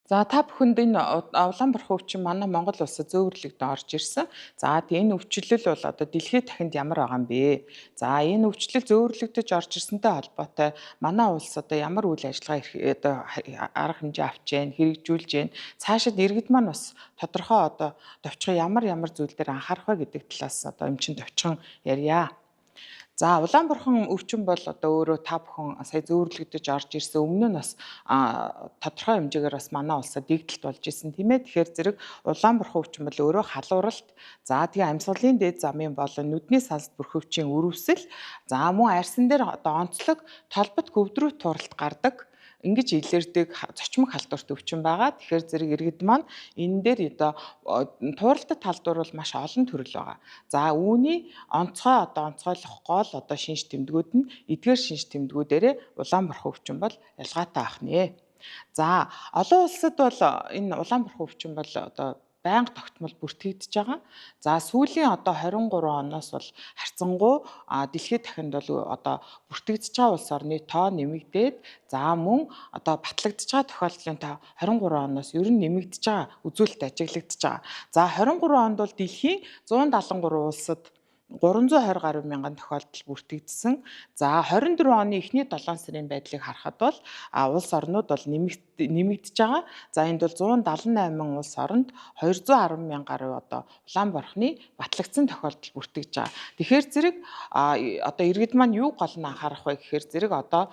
За, та бүхэнд энэ улаан бурхан өвчин манай Монгол улсад зөөвөрлөгдөн орж ирсэн. За, тэгээ энэ өвчлөл бол одоо дэлхийд дахинд ямар байгаа юм бэ? За, энэ өвчлөл зөөвөрлөгдөж орж ирсэнтэй холбоотой манай улс одоо ямар үйл ажиллагаа одоо арга хэмжээ авч जैन, хэрэгжүүлж जैन, цаашид иргэд маань бас тодорхой одоо товчхон ямар ямар зүйл дээр анхаарах вэ гэдэг талаас одоо эмчин товчхон ярья. За, улаан бурхан өвчин бол одоо өөрөө та бүхэн сая зөөвөрлөгдөж орж ирсэн, өмнө нь бас тодорхой хэмжээгээр бас манай улсад дэгдэлт болж исэн, тийм ээ. Тэгэхээр зэрэг улаан бурхан өвчин бол өөрөө халууралт, за тэгээ амьсгалын дээд замын болон нүдний салст бүрхөвчийн өрөвсөл, за мөн арьсан дээр одоо онцлог толбот гөвдрүү туралт гардаг, ингэж илэрдэг зочмог халдварт өвчин байгаа. Тэгэхээр зэрэг иргэд маань энэ дээр одоо тууралтай талдвар бол маш олон төрөл байгаа. За, үүний онцгой одоо онцгойлох гол одоо шинж тэмдгүүд нь эдгээр шинж тэмдгүүдээрээ улаан бурхан өвчин бол ялгаатай байх нэ. За, олон улсад бол энэ улаан бурхан өвчин бол одоо байнга тогтмол бүртгэгдэж байгаа. За, сүүлийн одоо 23 оноос бол харьцангуй дэлхийд дахинд бол одоо бүртгэгдэж байгаа улс орны тоо нэмэгдээд, за мөн одоо батлагдж байгаа тохиолдлын тоо 23 оноос ер нь нэмэгдэж байгаа үзүүлэлт ажиглагдж байгаа. За, 23 онд бол дэлхийн 173 улсад 320 гаруй мянган тохиолдол бүртгэгдсэн. За, 24 оны эхний 7 сарын байдлыг харахад бол улс орнууд бол нэмэгдэж байгаа. За, энд бол 178 улс оронд 210 мянга гаруй одоо улаан борхны батлагдсан тохиолдол бүртгэж байгаа. Тэгэхээр зэрэг одоо иргэд маань юу гол нь анхаарах вэ гэхээр зэрэг одоо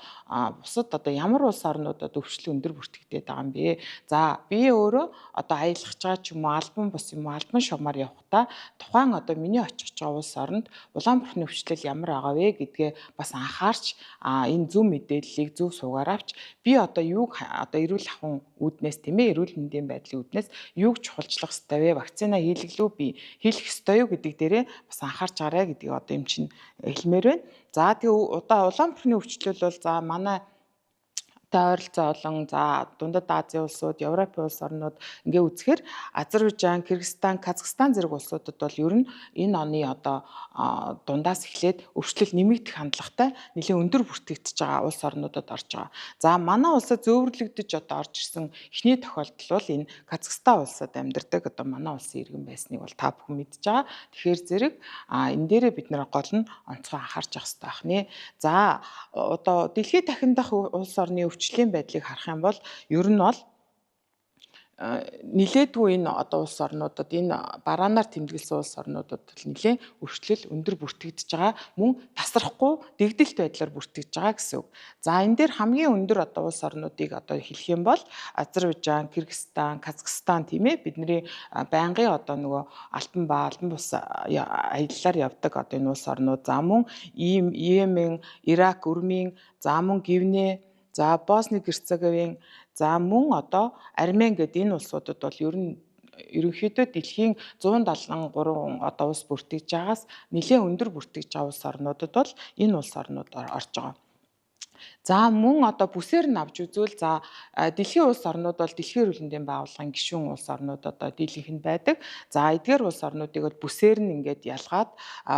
бусад одоо ямар улс орнуудад өвчлөл өндөр бүртгэгдээд байгаа юм бэ? За, би өөрөө одоо аялах байгаа ч юм уу, албан бус юм уу, албан шугамар явахдаа тухайн одоо миний очих байгаа улс оронд улаан бурхны өвчлөл ямар байгаа вэ гэдгээ бас анхаарч, энэ зөв мэдээллийг зөв суугаар авч, би одоо юуг одоо эрүүл ахуйн үүднээс, тийм ээ, эрүүл мэндийн байдлын үүднээс юуг чухалчлах ёстой вэ? Вакцина хийлгэлүү, би хийлгэх ёстой юу гэдэг дээрээ бас анхаарч гараа гэдгийг одоо юм чинь хэлмээр байна. За, тэгээ одоо улаан бурхны өвчлөл бол за манай ойролцоо олон, за Дундад Азийн улсууд, Европын улс орнууд ингээ үзэхээр Азербайджан, Кыргызстан, Казахстан зэрэг улсуудад бол ер нь энэ оны одоо дундаас эхлээд өвчлөл нэмэгдэх хандлагатай нэлээд өндөр бүртгэгдэж байгаа улс орнуудад орж байгаа. За, манай улсад зөөвөрлөгдөж одоо орж ирсэн эхний тохиолдол бол энэ Казахстан улсад амьдардаг одоо манай улсын иргэн байсныг бол та бүхэн мэдж байгаа. Тэгэхээр зэрэг энэ дээрээ бид нар гол нь онцгой анхаарч явах хэрэгтэй байх нэ. За, одоо дэлхийд дахин дах улс орны өвчлийн байдлыг харах юм бол ер нь бол нилээдгүй энэ одоо улс орнуудад, энэ бараанаар тэмдэглэсэн улс орнуудад бол нилээн өвчлөл өндөр бүртгэгдэж байгаа, мөн тасрахгүй дэгдэлт байдлаар бүртгэгдэж байгаа гэсэн үг. За, энэ дээр хамгийн өндөр одоо улс орнуудыг одоо хэлэх юм бол Азербайджан, Кыргызстан, Казахстан, тийм ээ, бидний байнгын одоо нөгөө альбан ба албан бус аяллаар явдаг одоо энэ улс орнууд, за мөн ийм Йемен, Ирак, Өрмийн, за мөн Гвинэ, за Босни Герцеговин, за мөн одоо Армен гэдэг энэ улсуудад бол ер нь ерөнхийдөө дэлхийн 173 одоо улс бүртгэж байгаас нэлээд өндөр бүртгэж байгаа улс орнуудад бол энэ улс орнууд орж байгаа. За, мөн одоо бүсээр нь авч үзвэл, за дэлхийн улс орнууд бол дэлхийн эрүүл мэндийн байгууллагын гишүүн улс орнууд одоо дийлэнх нь байдаг. За, эдгээр улс орнуудыг бол бүсээр нь ингээд ялгаад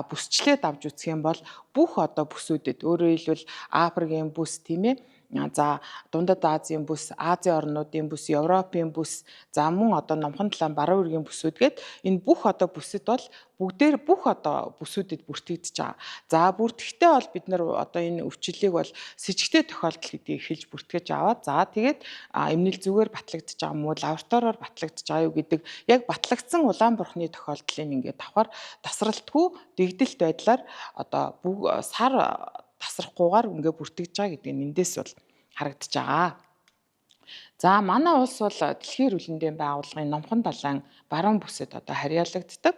бүсчлээд авч үзэх юм бол бүх одоо бүсүүдэд, өөрөөр хэлбэл Африкийн бүс, тийм ээ, за Дундад Азийн бүс, Азийн орнуудын бүс, Европын бүс, за мөн одоо Номхон далайн баруун эргийн бүсүүд гээд энэ бүх одоо бүсэд бол бүгдээр бүх одоо бүсүүдэд бүртгэгдэж байгаа. За, бүртгэхдээ бол бид нар одоо энэ өвчлөлийг бол сэжигтэй тохиолдол гэдгийг хэлж бүртгэж аваад, за тэгээд эмнэл зүгээр батлагдж байгаа юм уу, лабораториор батлагдж байгаа юу гэдэг яг батлагдсан улаан бурхны тохиолдлыг ингээд давхар тасралтгүй дэгдэлт байдлаар одоо сар тасрахгүйгээр ингээ бүртгэж байгаа гэдэг нь эндээс бол харагдаж байгаа. За, манай улс бол дэлхийн эрүүл мэндийн байгууллагын Номхон далайн баруун бүсэд одоо харьяалагддаг.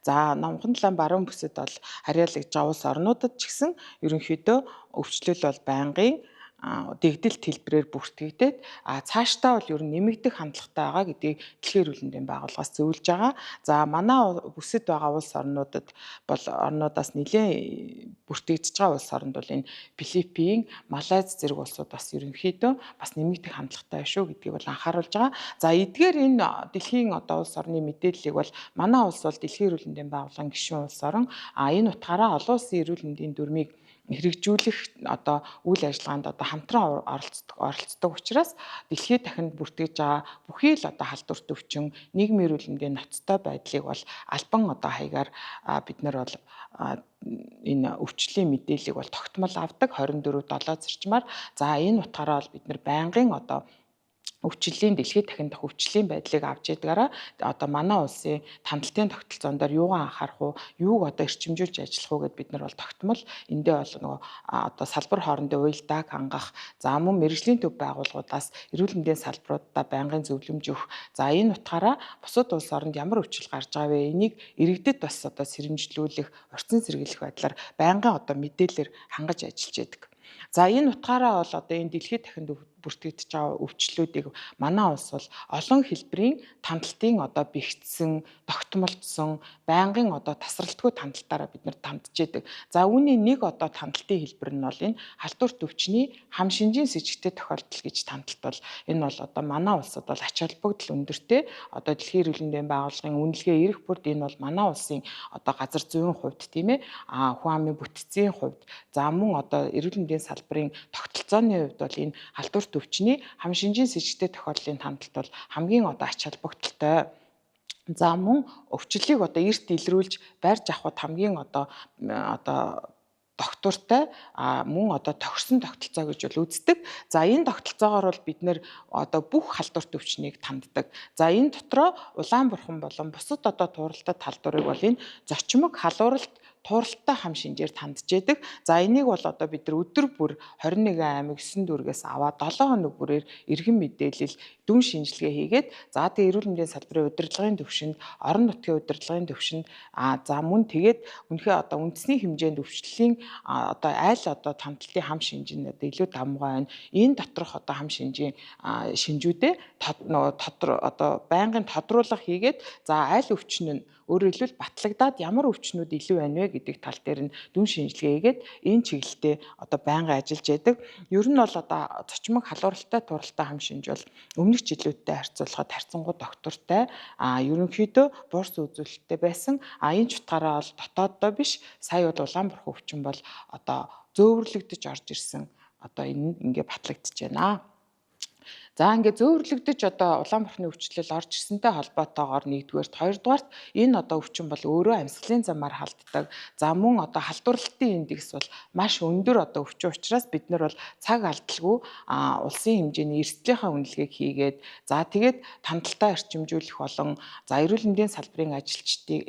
За, Номхон далайн баруун бүсэд бол харьяалагдж байгаа улс орнуудад ч гэсэн ерөнхийдөө өвчлөл бол байнгын дэгдэлт хэлбэрээр бүртгэгдээд, цаашдаа бол ер нь нэмэгдэх хандлагатай байгаа гэдгийг дэлхийн эрүүл мэндийн байгууллагаас зөвлөж байгаа. За, манай бүсэд байгаа улс орнуудад бол орнуудаас нэлээд бүртгэгдэж байгаа улс оронд бол энэ Филиппин, Малайз зэрэг улсууд бас ерөнхийдөө бас нэмэгдэх хандлагатай шүү гэдгийг бол анхааруулж байгаа. За эдгээр энэ дэлхийн одоо улс орны мэдээллийг бол манай улс бол дэлхийн эрүүл мэндийн байгууллагын гишүүн улс орон, энэ утгаараа олон улсын эрүүл мэндийн дүрмийг хэрэгжүүлэх одоо үйл ажиллагаанд одоо хамтран оролцдог учраас дэлхийд дахинд бүртгэж байгаа бүхий л одоо халдварт өвчин, нийгмийн эрүүл мэндийн ноцтой байдлыг бол албан одоо хаягаар бид нар бол энэ өвчлийн мэдээллийг бол тогтмол авдаг 24/7 зарчмаар. За энэ утгаараа бол бид нар байнгын одоо өвчлөлийн дэлхийд дахин дах өвчлийн байдлыг авч ядгаараа одоо манай улсын тандалтын тогтолцоон дээр юугаа анхаарах уу, юуг одоо эрчимжүүлж ажиллах уу гэд бид нар бол тогтмол эндээ бол нөгөө одоо салбар хоорондын уялдааг хангах, за мөн мэргэжлийн төв байгууллагуудаас эрүүл мэндийн салбаруудаа байнгын зөвлөмж өгөх. За энэ утгаараа бусад улс оронд ямар өвчл гарч байгаа вэ? Энийг иргэдэд бас одоо сэрэмжлүүлэх, урьдчилан сэргийлэх байдлаар байнгын одоо мэдээлэлээр хангаж ажиллаж байдаг. За энэ утгаараа бол одоо энэ дэлхийд дахинд бүртгэгдэж байгаа өвчлүүдийг манай улс бол олон хэлбэрийн тандалтын одоо бэхжсэн, тогтмолдсон, байнгын одоо тасралтгүй тандалтаараа бид нар тандж яадаг. За үүний нэг одоо тандалтын хэлбэр нь бол энэ халдварт өвчний хам шинжийн сэжигтэй тохиолдол гэж тандалт бол энэ бол одоо манай улсад бол ач холбогдол өндөртэй. Одоо дэлхийн эрүүл мэндийн байгууллагын үнэлгээ ирэх бүрд энэ бол манай улсын одоо газар зүйн хувьд тийм хүн амын бүтцийн хувьд, за мөн одоо эрүүл мэндийн салбарын тогтолцооны хувьд бол энэ халдварт өвчний хам шинжийн сэжигтэй тохиолдлын тандалт бол хамгийн одоо ач холбогдолтой. За мөн өвчлөлийг одоо эрт илрүүлж барьж авахд хамгийн одоо доктортай, мөн одоо тохирсон тогтолцоо гэж бол үздэг. За энэ тогтолцоогоор бол бид нэр одоо бүх халдварт өвчнийг танддаг. За энэ дотроо улаан бурхан болон бусад одоо тууралтай талдварыг бол энэ зочмог халууралт тууралтай хам шинжээр тандж яадаг. За энийг бол одоо бид нар өдөр бүр 21 аймаг 9 дүүргээс аваад 7 хоног бүрээр эргэн мэдээлэл дүн шинжилгээ хийгээд, за тэгээ эрүүл мэндийн салбарын удирдлагын төвшөнд, орон нутгийн удирдлагын төвшөнд, за мөн тэгээд үнэхээр одоо үндэсний хэмжээнд өвчлөлийн одоо айл одоо тандалтын хам шинж нь одоо илүү давмгай байна. Энэ доторх одоо хам шинжийн шинжүүдээ нөгөө одоо байнгын тодруулга хийгээд, за аль өвчин нь өөрөөр хэлбэл батлагдаад ямар өвчнүүд илүү байна вэ гэдэг тал дээр нь дүн шинжилгээ хийгээд энэ чиглэлдээ одоо байнгын ажиллаж яадаг. Ер нь бол одоо зочмог халууралтай тууралтай хам шинж бол өмнөх жилүүдтэй харьцуулахад харьцангуй доктортай, ерөнхийдөө буурсан үзүүлэлттэй байсан. Энэ ч утгаараа бол дотооддоо биш, сая бол улаан бурхан өвчин бол одоо зөөвөрлөгдөж орж ирсэн. Одоо энэ ингээ батлагдчихж байна. За ингээ зөөвөрлөгдөж одоо улаан бурхны өвчлөл орж ирсэнтэй холбоотойгоор нэгдүгээрт, хоёрдугаарт энэ одоо өвчин бол өөрөө амьсгалын замаар халддаг. За мөн одоо халдварлалтын индекс бол маш өндөр одоо өвчин учраас бид нар бол цаг алдалгүй улсын хэмжээний эрсдлийнхаа үнэлгээг хийгээд, за тэгээд тандалтаа эрчимжүүлэх болон за эрүүл мэндийн салбарын ажилчдыг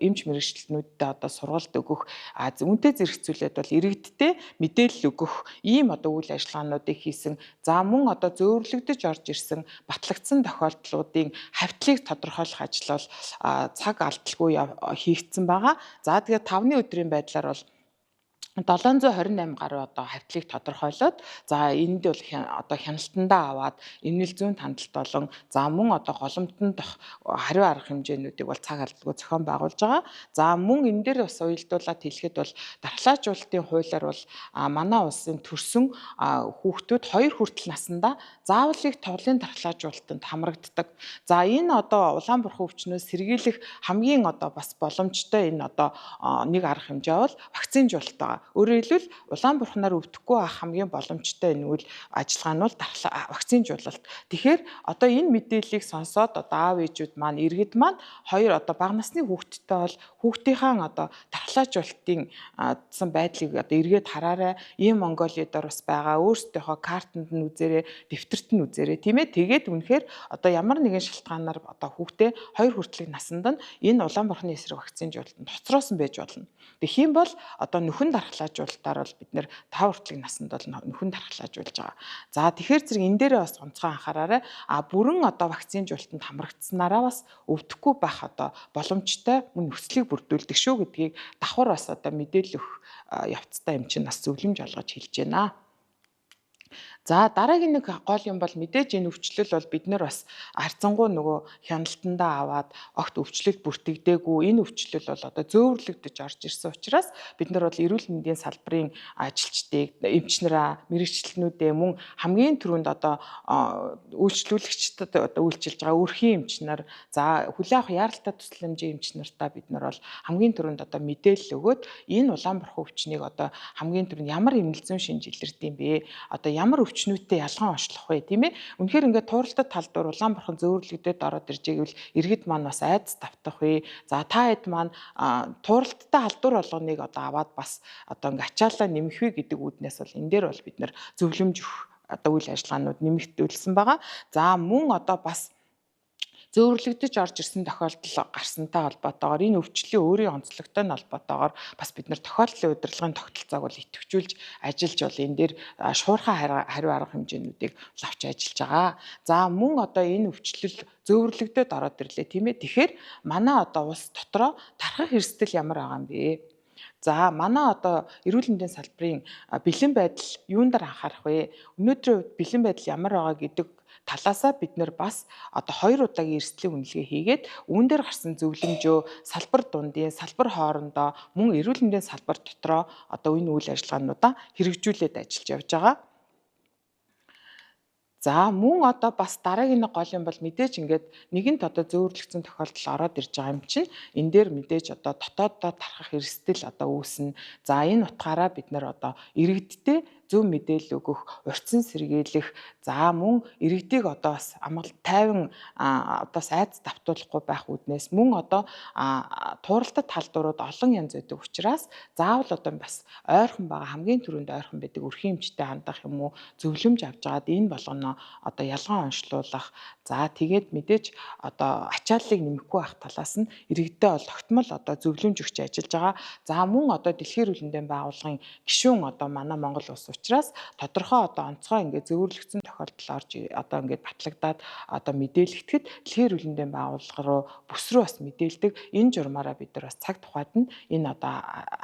эмч мэргэжилтнүүдэд одоо сургалт өгөх, үнэтэй зэрэгцүүлээд бол иргэдтэй мэдээлэл өгөх ийм одоо үйл ажиллагаануудыг хийсэн. За мөн одоо зөөвөрлөгдөж орж ирсэн батлагдсан тохиолдлуудын хавтлыг тодорхойлох ажил бол цаг алдалгүй хийгдсэн байгаа. За тэгээд 5 өдрийн байдлаар бол 728 гаруй одоо хавтлыг тодорхойлоод, за энд бол одоо хяналтандаа аваад эмнэл зүйн тандалт болон за мөн одоо голомтон дох хариу арга хэмжээнүүдийг бол цаг алдалгүй зохион байгуулж байгаа. За мөн энэ дээр бас уялдуулаад хэлэхэд бол дархлаажуулалтын хуулиар бол манай улсын төрсөн хүүхдүүд 2 хүртэл наснда заавал их тоглын дархлаажуулалтанд хамрагддаг. За энэ одоо улаан бурхан өвчнөөс сэргийлэх хамгийн одоо бас боломжтой энэ одоо нэг арга хэмжээ бол вакцинжуулалт байгаа. Өөрөөр хэлбэл улаан бурхнаар өвдөхгүй байх хамгийн боломжтой энэ үйл ажиллагаа нь бол вакцинжуулалт. Тэгэхээр одоо энэ мэдээллийг сонсоод одоо аав ээжүүд маань, иргэд маань хоёр одоо бага насны хүүхэдтэй бол хүүхдийнхаа одоо дархлаажуулалтын байдлыг одоо эргээд хараарай. Ийм Монголидор бас байгаа. Өөрсдийнхөө картанд нь үзээрэй, дэвтэрт нь үзээрэй, тийм ээ. Тэгээд үнэхээр одоо ямар нэгэн шалтгаанаар одоо хүүхдээ 2 хүртэлх насанд нь энэ улаан бурхны эсрэг вакцинжуулалтанд хоцроосон байж болно. Тэгэх юм бол одоо нөхөн дархлаажуулалтаар бол бид нэр 5 хүртэлх насанд бол нөхөн дархлаажуулж байгаа. За тэгэхээр зэрэг энэ дээрээ бас онцгой анхаараарай. Бүрэн одоо вакцинжуулалтанд хамрагдсанараа бас өвдөхгүй байх одоо боломжтой мөн нөхцөлийг бүрдүүлдэг шүү гэдгийг давхар бас одоо мэдээлэл өгөх явцтай юм чинь бас зөвлөмж олгож хэлж байна. За, дараагийн нэг гол юм бол мэдээж энэ өвчлөл бол бид нар бас харьцангуй нөгөө хяналтандаа аваад огт өвчлөл бүртгэдэггүй. Энэ өвчлөл бол одоо зөөвөрлөгдөж орж ирсэн учраас бид нар бол эрүүл мэндийн салбарын ажилчдыг, эмч нараа, мэргэжилтнүүдээ, мөн хамгийн түрүүнд одоо үйлчлүүлэгчдэд одоо үйлчилж байгаа өрхийн эмч нар, за хүлээн авах яаралтай тусламжийн эмч нартаа бид нар бол хамгийн түрүүнд одоо мэдээлэл өгөөд энэ улаан борхон өвчнийг одоо хамгийн түрүүнд ямар эмнэлзэн шинж илэрдэг юм бэ? Одоо ямар өвчнүүдтэй ялган онцлох вэ, тийм ээ? Үнэхээр ингээд тууралтай талдуур улаан борхон зөөвөрлөгдөд ороод ирж ивэл иргэд маань бас айдас давтах вэ? За, та хэд маань тууралттай халдвар болгоныг одоо аваад бас одоо ингээд ачаалаа нэмэх вэ гэдэг үүднээс бол энэ дээр бол бид нар зөвлөмж өгөх одоо үйл ажиллагаанууд нэмэгдүүлсэн байгаа. За, мөн одоо бас зөөвөрлөгдөж орж ирсэн тохиолдол гарсантай холбоотойгоор энэ өвчлөлийн өөрийн онцлогтой нь холбоотойгоор бас бид нар тохиолдлын удирдлагын тогтолцоог бол идэвхжүүлж ажиллаж бол энэ дээр шуурхай хариу арга хэмжээнүүдийг авч ажиллаж байгаа. За, мөн одоо энэ өвчлөл зөөвөрлөгдөд ороод ирлээ, тийм ээ. Тэгэхээр манай одоо улс дотроо тархах эрсдэл ямар байгаа юм бэ? За, манай одоо эрүүл мэндийн салбарын бэлэн байдал юун дээр анхаарах вэ? Өнөөдрийн хувьд бэлэн байдал ямар байгаа гэдэг талаасаа бид нар бас одоо 2 удаагийн эрсдлийн үнэлгээ хийгээд үүн дээр гарсан зөвлөмжөө салбар дундын, салбар хоорондоо, мөн эрүүл мэндийн салбар дотроо одоо энэ үйл ажиллагаануудаа хэрэгжүүлээд ажиллаж явж байгаа. За, мөн одоо бас дараагийн нэг гол юм бол мэдээж ингээд нэгэнт одоо зөөвөрлөгдсөн тохиолдол ороод ирж байгаа юм чинь энэ дээр мэдээж одоо дотооддоо тархах эрсдэл одоо үүснэ. За, энэ утгаараа бид нар одоо иргэдтэй зөв мэдээлэл өгөх, урьдчилан сэргийлэх, за мөн иргэдийг одоо бас амгалт тайван одоо бас айдас давтуулахгүй байх үүднээс мөн одоо тууралтай талдуурууд олон янз байдаг учраас заавал одоо бас ойрхон байгаа, хамгийн түрүүнд ойрхон байдаг өрхийн эмчтэй хандах юм уу, зөвлөмж авч агаад энэ болгоно одоо ялган онцлуулах. За, тэгээд мэдээж одоо ачааллыг нэмэхгүй байх талаас нь иргэдтэй бол тогтмол одоо зөвлөмж өгч ажиллаж байгаа. За, мөн одоо дэлхийн эрүүл мэндийн байгууллагын гишүүн одоо манай Монгол улс учраас тодорхой одоо онцгой ингээд зөөвөрлөгдсөн тохиолдол орж одоо ингээд батлагдаад одоо мэдээлэгдэхэд дэлхийн эрүүл мэндийн байгууллага руу бүс рүү бас мэдээлдэг. Энэ журмаараа бид нар бас цаг тухайд нь энэ одоо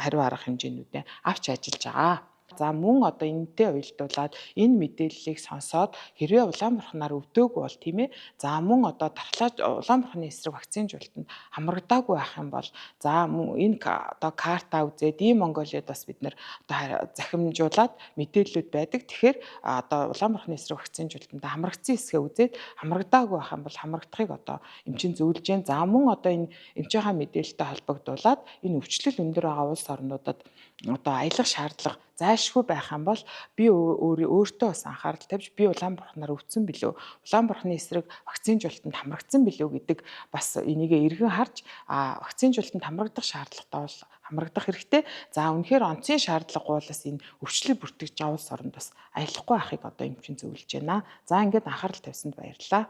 хариу арга хэмжээнүүдээ авч ажиллаж байгаа. За, мөн одоо энэтэй уялдуулаад энэ мэдээллийг сонсоод хэрвээ улаан бурхнаар өвдөөгүй бол, тийм ээ. За, мөн одоо дархлаа улаан бурхны эсрэг вакцинжуулалтанд хамрагдаагүй байх юм бол, за мөн энэ одоо карта үзээд ийм Монголиад бас бид нар одоо захимжуулаад мэдээллүүд байдаг. Тэгэхээр одоо улаан бурхны эсрэг вакцинжуулалтанд хамрагдсан хэсгээ үзээд хамрагдаагүй байх юм бол хамрагдахыг одоо эмчин зөвлөж гэн. За, мөн одоо энэ эмчийнхаа мэдээлэлтэй холбогдуулаад энэ өвчлөл өндөр байгаа улс орнуудад одоо аялах шаардлага зайлшгүй байх юм бол би өөртөө бас анхаарал тавьж би улаан бурхнаар өвдсөн билүү, улаан бурхны эсрэг вакцинжуулалтанд хамрагдсан билүү гэдэг бас энийгээ эргэн харж вакцинжуулалтанд хамрагдах шаардлагатай бол хамрагдах хэрэгтэй. За, үнэхээр онцгийн шаардлагагүй бол бас энэ өвчлөл бүртгэж байгаа улс оронд бас аялахгүй байхыг одоо эмчин зөвлөж байна. За, ингээд анхаарал тавьсанд баярлалаа.